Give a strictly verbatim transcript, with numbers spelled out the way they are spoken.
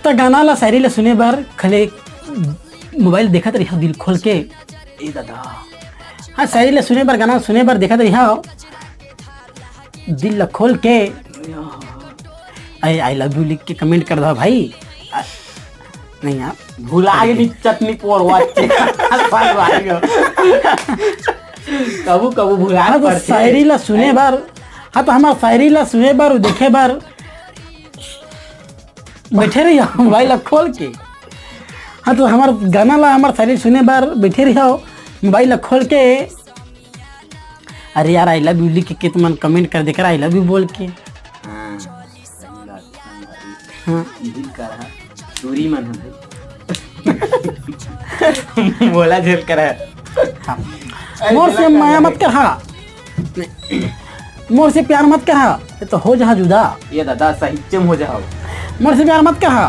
त गाना ला, शायरी ला सुने बर खाली मोबाइल देखत रहिहा दिल खोल के। ए दादा। हाँ, शायरी ला सुने बर, गाना सुने बर देखत रहिहा दिल ला खोल के। आई, आई लव यू लिख के कमेंट कर दो भाई। आ, नहीं यार। भुला गे नी चटनी पोरवा। कभू कभू भुला हाँ, तो पड़थे। शायरी ला सुने बर, हाँ, तो हमार शायरी ला सुने बर, देखे बर बैठे रहिहा मोबाइल ला खोल के। हाँ, तो हमार गाना ला, हमार शायरी सुने बर बैठे रहिहा मोबाइल ला खोल के। अरे यार, आई लव यू लिख के तुमन कमेंट कर दे कर आई लव यू बोल के। हाँ, सही बात है। हाँ। दिल कर हा, चोरी मन है भाई। बोला झेल कर है। हाँ। अरे मोर से चला मया कर मत कर हा। मोर से प्यार मत कर हा, ये तो हो जहा जुदा। ये दादा सही में हो जाओ। मोर से प्यार मत कर हा।